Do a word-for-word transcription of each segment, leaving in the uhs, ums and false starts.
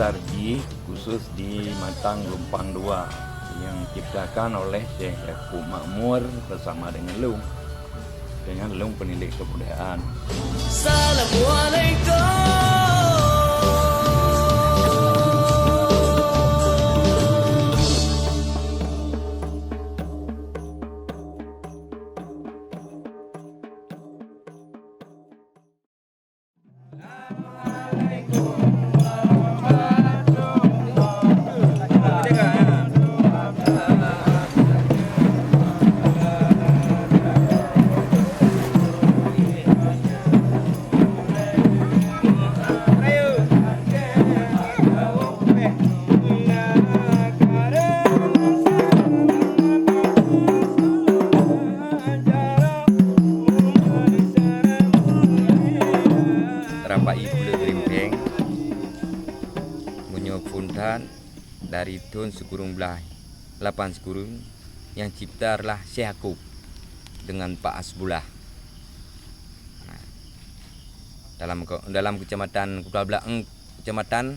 Tarjih khusus di Matang Gelumpang Dua yang diciptakan oleh Syekh Yakub Makmur bersama dengan Lung, dengan Lung penilik kebudayaan. Assalamualaikum. Rapai Pulo Gerimpeng, meunyoe phon that dari thon sikureueng blaih lapan sikureueng, nyang cipta adalah Syekh Yakub dengan Pak Hasbullah. Nah, dalam ke-, dalam Kecamatan Kuta Blaeng, Kecamatan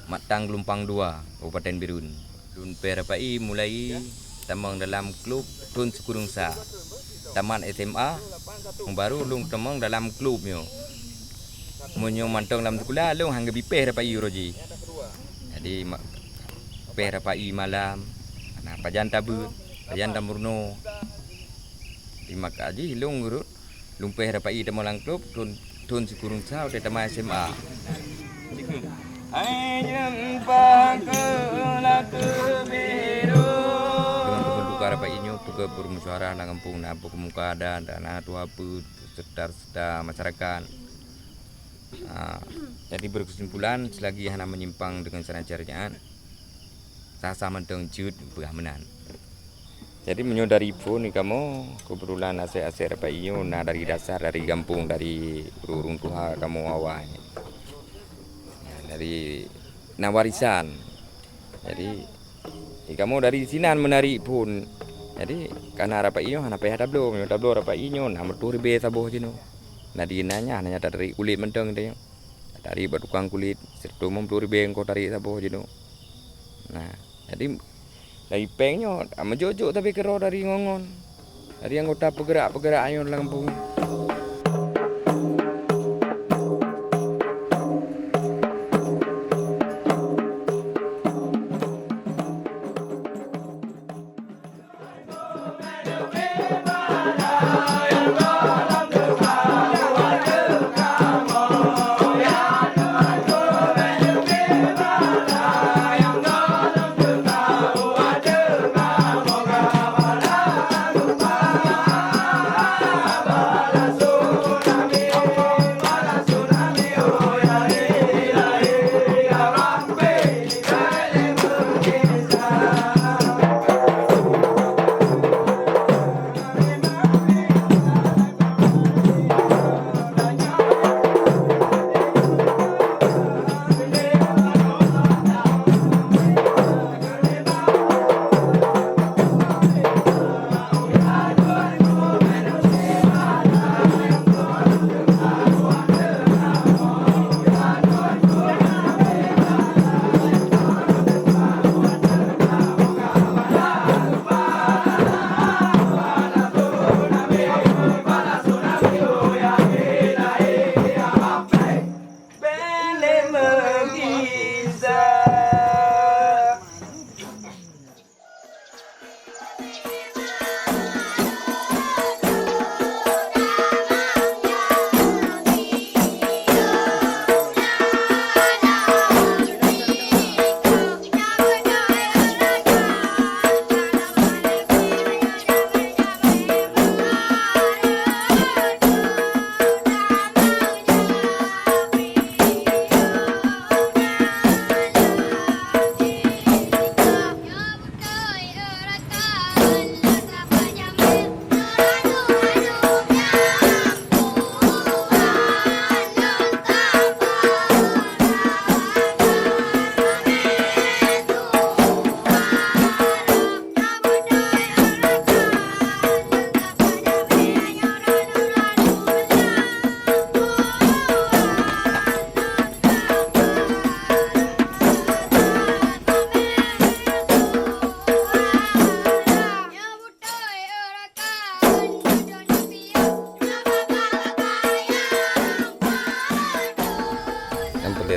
Matang Gelumpang Dua, Kabupaten Bireuen. Lôn péh rapai mulai tamong dalam klub thon sikureueng sa. Tamat S M A, baru lôn tamong dalam klub nyoe. Meunyoe mantong lam sikula, lôn han geubri péh rapai uroe jih. Jadi, ma-, péh rapai malam, na pajan tabeuet, pajan tameurunoe. Di maka jih lôn rhot, lôn péh rapai tamong lam klub, thon, thon sikureueng sa watèe tamat S M A. Hai nyang pakai laku biru. Deungon peuduka rapai nyoe, peugöt beureumusyawarah lam gampông, na peumuka adat, na tuha peuet, serta-serta masyarakat. Ah, jadi berkesimpulan, selagi hana menyimpang dengan syarat syariat, sah-sah mantong jeuet peugah meunan. Jadi meunyoe dari phon kamoe, keubeutulan asèe-asèe rapai nyoe na dari dasar dari gampông, dari ureueng tuha kamoe awai. Nah, dari na warisan. Jadi, kamoe dari sinan meunari phon. Jadi, kana rapai nyoe hana payah tabloe. Meunyoe tabloe rapai nyoe na meureutoh ribèe saboh jinoe. Na di na nyan hana tatarék kulét mantong tanyoe. Tatarék bak tukang kulét, sireutôh limong ploh ribèe eungkôt tarék saboh jinoe. Nah, jadi dari péng nyoe, ah, meujok-jok tapi keudroe dari ngon-ngon. Dari anggota peugerak-peugerak nyoe lam gampông nyoe.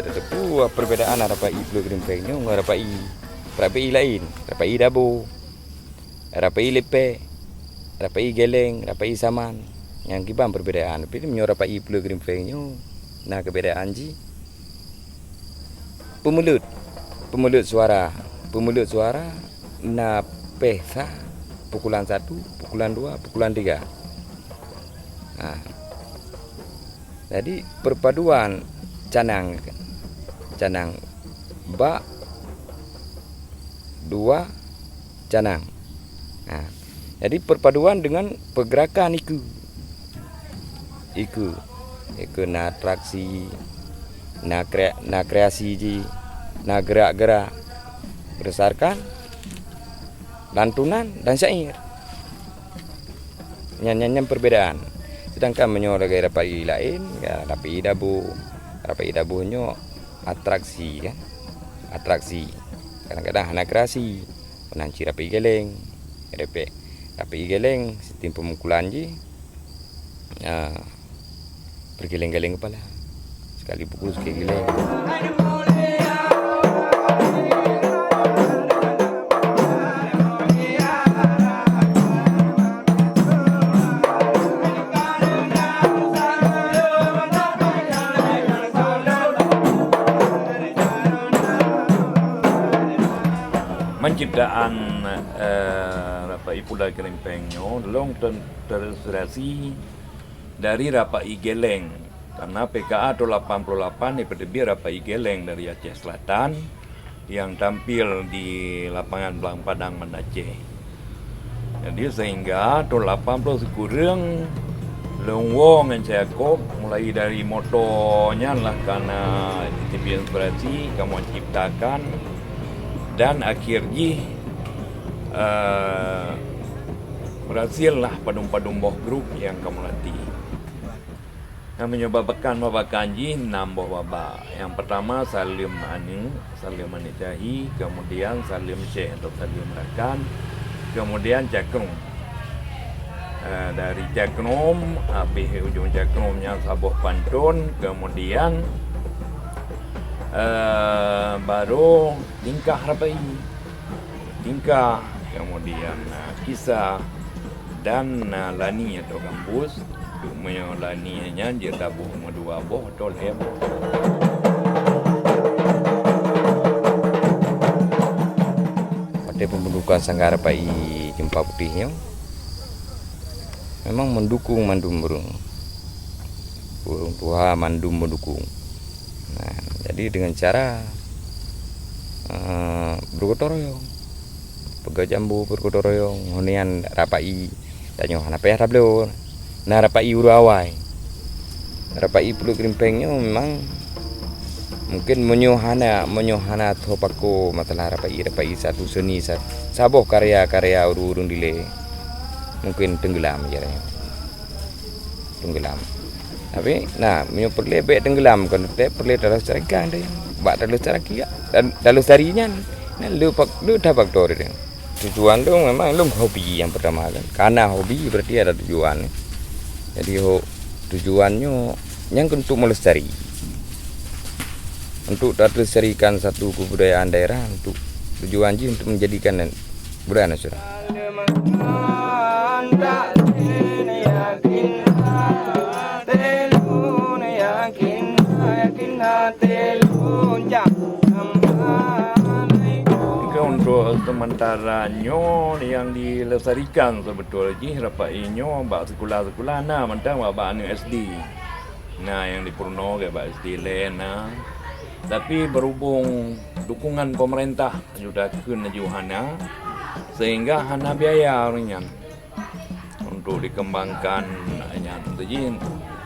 Tateupeue perbedaan rapai Pulo Gerimpeng nyoe ngon rapai, rapai laén, rapai Dabo, rapai Lipek, rapai Geleng, rapai Saman. Nyang kiban perbedaan. Tapi meunyoe rapai Pulo Gerimpeng nyoe na keubedaan jih. Peumeuleut, peumeuleut suara, peumeuleut suara na péh sa, pukulan satu, pukulan dua, pukulan tiga. Nah, jadi perpaduan canang, canang bak dua canang. Nah, jadi perpaduan dengan pergerakan ikeu. Ikeu, ikeu na atraksi, na kre-, na kreasi jih, na gerak-gerak berdasarkan lantunan dan syair. Nyan, nyan, nyan perbedaan. Sedangkan meunyoe lagèe rapai laén, ya, rapai Dabo. Rapai Dabo nyoe atraksi, kan. Atraksi. Kadang-kadang hana kreasi. Meunan cit rapai Geleng. Rapai, rapai Geleng, sistem pemukulan jih, ah, bergeleng-geleng kepala. Sekali pukul, sekali geleng. Menciptaan, eh, rapai Pulo Gerimpeng nyoe lom ter-, terinspirasi dari rapai Geleng. Karena P K A tahun lapan puluh lapan dipeuteubiet rapai Geleng dari Aceh Selatan yang tampil di lapangan Blang Padang, Banda Aceh. Jadi sehingga tahun lapan puluh sikureueng lôn woe ngon Syekh Yakub, mulai dari moto nyan lah ka na teubiet inspirasi, kamoe ciptakan, dan akhir jih, eh, berhasil lah padum-padum boh grup nyang kamoe latih. Nyang meunyoe babakan-babakan jih nam boh babak. Nyang pertama Saleuem Aneuk, Saleuem Aneuk Cahi, kemudian Saleuem Syekh atau Saleuem Rakan, kemudian Cakrum. Eh, dari Cakrum, habéh ujong Cakrum nyan saboh pantôn, kemudian, eh, baru tingkah rapai. Tingkah, kemudian, ah, kisah, dan, ah, lani atau gambus. Meunyoe lani nyan jeuet taboh meudua boh atau lhèe boh. Watèe pembentukan Sangga Rapai Jeumpa Putéh nyoe, memang mendukung mandum ureueng. Ureueng tuha mandum mendukung. Nah, jadi dengan cara, eh, bergotong royong. Peugah jambo bergotong royong, hunian rapai, tanyoe hana payah tabloe. Nah, rapai ureueng awai. Rapai Pulo Gerimpeng nyoe memang mungkin meunyoe hana, meunyoe hana tho pako masalah rapai, rapai satu seuni sa-, saboh karya-karya ureueng-ureueng dilèe mungkin tenggelam jaroe nyoe. Tenggelam. Tapi, nah, meunyoe peureulèe bèk tenggelam, kon teuntèe peureulèe taleusariskan deh. Bak taleusariskan, tal-, taleusariskan nyan, nyan le fak-, le that faktor deh. Tujuan lôn memang lôn hobi nyang pertama kan. Karena hobi berarti ada tujuan. Jadi, ho-, tujuan nyoe nyang untuk melestari. Untuk taleusariskan satu kebudayaan daerah, untuk tujuan jih untuk menjadikan budaya nasional. Maka untuk sementara nyoe yang dilestarikan sebetul jih rapai nyoe bak sekolah-sekolah na mantong bak, bak aneuk S D. Na yang dipeurunoe bak S D laén na. Tapi berhubung dukungan pemerintah laju takheun laju hana, sehingga hana biaya ureueng nyan untuk dikembangkan nyan. Jadi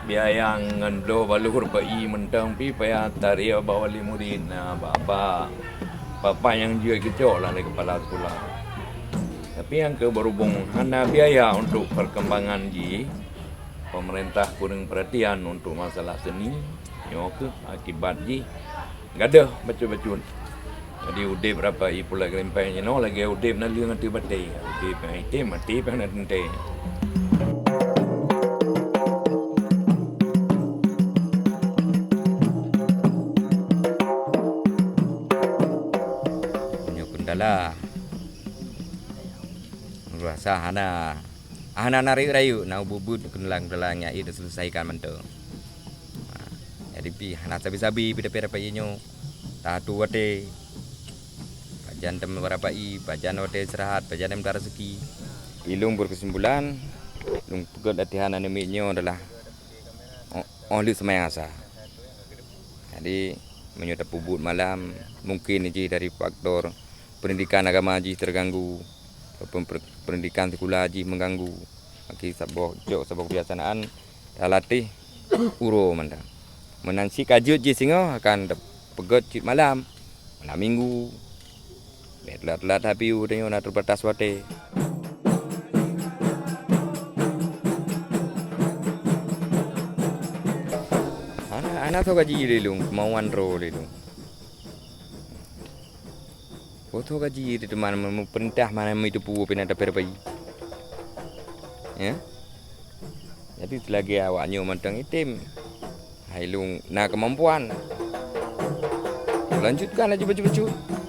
biaya ngon bloe baloh rapai mantong pih payah tarek bak wali murid, na bak, bak, bak nyang jeuet geucok lah lé kepala sekolah. Tapi nyang keu berhubung hana biaya untuk perkembangan jih, pemerintah kureueng perhatian untuk masalah seni, nyoe keuh akibat jih gadôh bacut-bacut. Jadi udép rapai Pulo Gerimpeng jinoe lagèe udép naleueng ateueh batèe. Udép nyang item, maté pih hana teuntèe. Lah. Rasa hana, hana na rayeuk-rayeuk, na ubit-ubit keuneulheueng-keuneulheueng nyang ék diseuleusaikan mantong. Ha, jadi pih hana sabe-sabe pih dapet-dapet nyoe. Tatu watèe. Pajan tem beurapa i, pajan watèe istirahat, pajan tem raseuki. Ilung berkesimpulan, lung peugöt latihan aneuk miet nyoe adalah oh, oh lheueh seumayang asa. Jadi, meunyoe tapeubuet malam, mungkin jih dari faktor pendidikan agama jih terganggu, ataupun per-, pendidikan sikula jih mengganggu. Maki saboh jok saboh kebiasaan, talatéh uroe mantong. Meunan cit ka jeuet jih singoh akan peugöt cit malam, malam minggu. Bèk teulat-teulat tapi u tanyoe na terbatas watèe. Hana, hana soe gaji lé lôn, kemauan droe lé lôn. Soe gaji teuma meupeurintah mana meuteupeue pih na tapeurupai. Ya? Jadi seulagèe awak nyoe mantong item, hai lôn na keumampuan. Lanjutkan laju bacut-bacut.